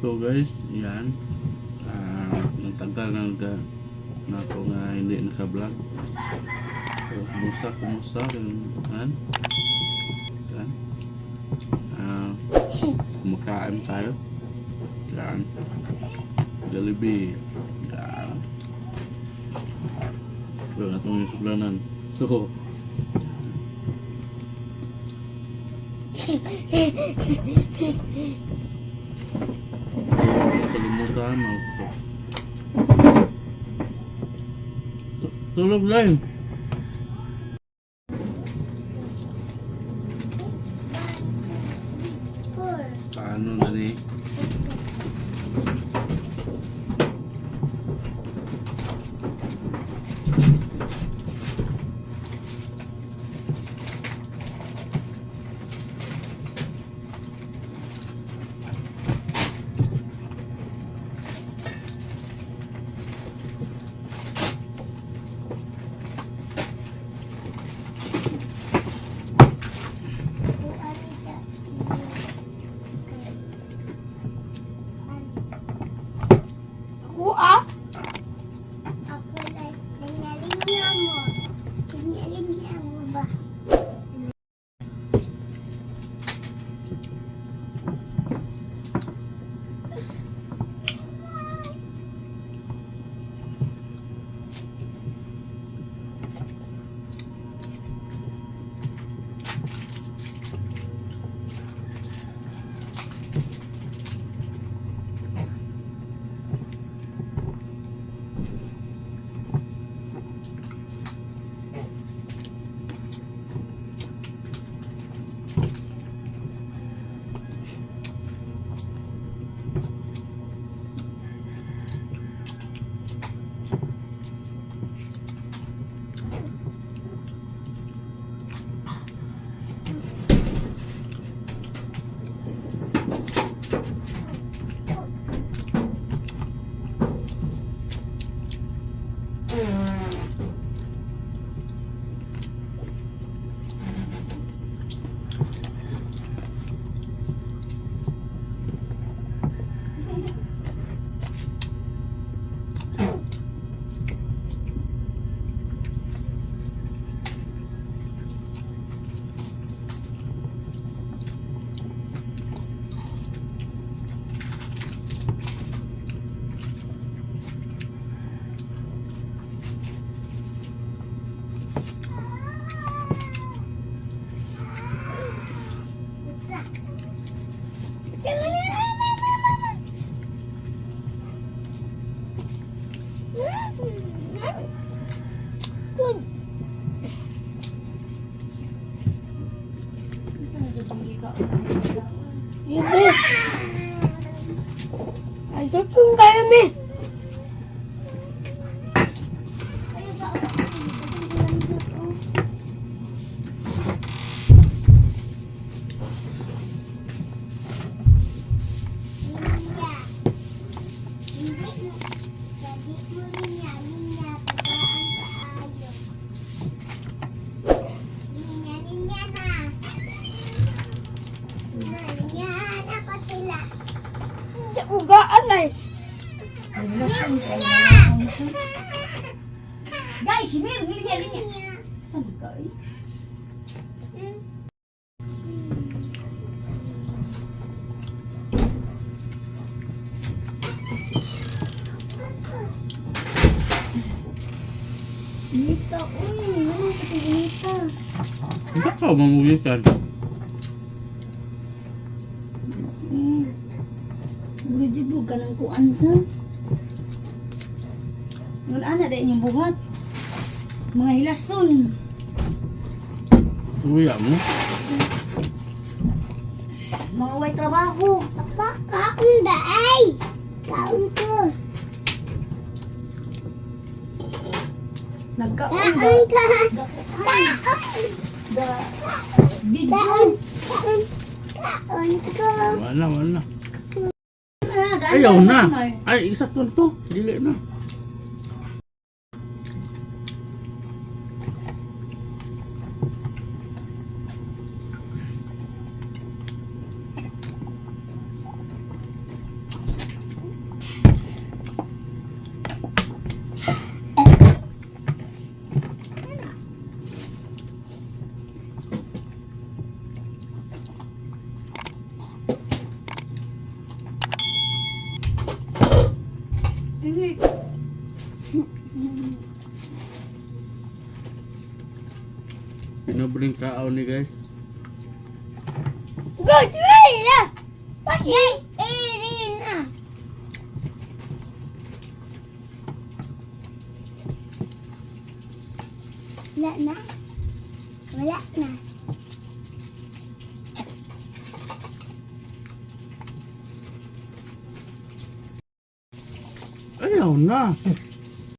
So guys, yan. Ang tagal na na ako nga hindi naka-vlog. So, kumusta, kumusta? Yan. Yan. Ah, kumakain tayo. Yan. Jollibee. Yan. So, atong yung suklanan. So, huwag kalimutan mag tulog lang. Four. Paano na ni? Ako ah. Ako lang. Linya-linya mo. Linya-linya mo ba? Good. Ibe. Ay, tutong kayo mi. Linya. Hindi mo. Dali mo linya, linya, tagaan kaayo. Linya, linya na. Linya, ako sila. Hindi ugaan ay. Linya! Guys, Mir, linya, linya. Linya. Saan ka eh? Inita, uy, ano ka inita? Hindi ka mamugikan. Eh, Bro, jud ka ng kuan sa. Ngun ana dai inyong buhat. Mga hilason. Uya mo. Mga way trabaho. Papa, kaon ba ay? Kaon ko. Nagkaon Kaon ba? ka. Kaon. Da video. Kaon. Kaon. Kaon ko. Wala, wala. Ah, daan Ayaw ka na. Mar. Ay, isa to to. Dili na. Dili. Pinubling kaon ni, guys. Good, wait na. Guys, iri na. Wala na. Wala na. Ayaw na.